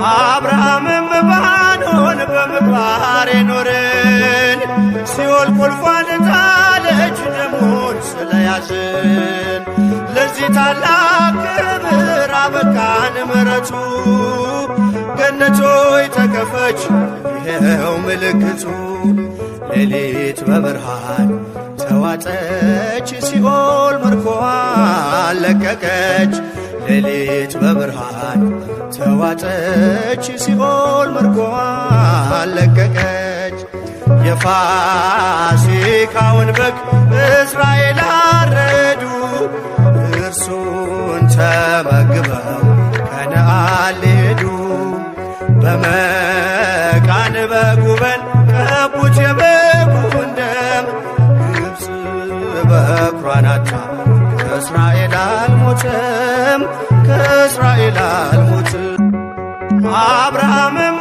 አብርሃምም ባኖን በምግባር የኖርን ሲኦል ቁልፏን ጣለች ደሙን ስለያዝን ለዚህ ታላቅ ክብር አበቃን ምሕረቱ። ገነት ሆይ ተከፈች ይኸው ምልክቱ። ሌሊት በብርሃን ተዋጠች ሲኦል ምርኮዋን ለቀቀች። ሌሊት በብርሃን ተዋጠች ሲኦል ምርኮዋን ለቀቀች። የፋሲካውን በግ እስራኤል አረዱ፣ እርሱን ተመግበው ከነዓን ሊሄዱ። በመቃን በጉበን ቀቡት የበጉን ደም፣ ግብፅ በኩሯን አጣ ከእስራኤል አልሞተም፣ ከእስራኤል አልሞተም። አብርሃምም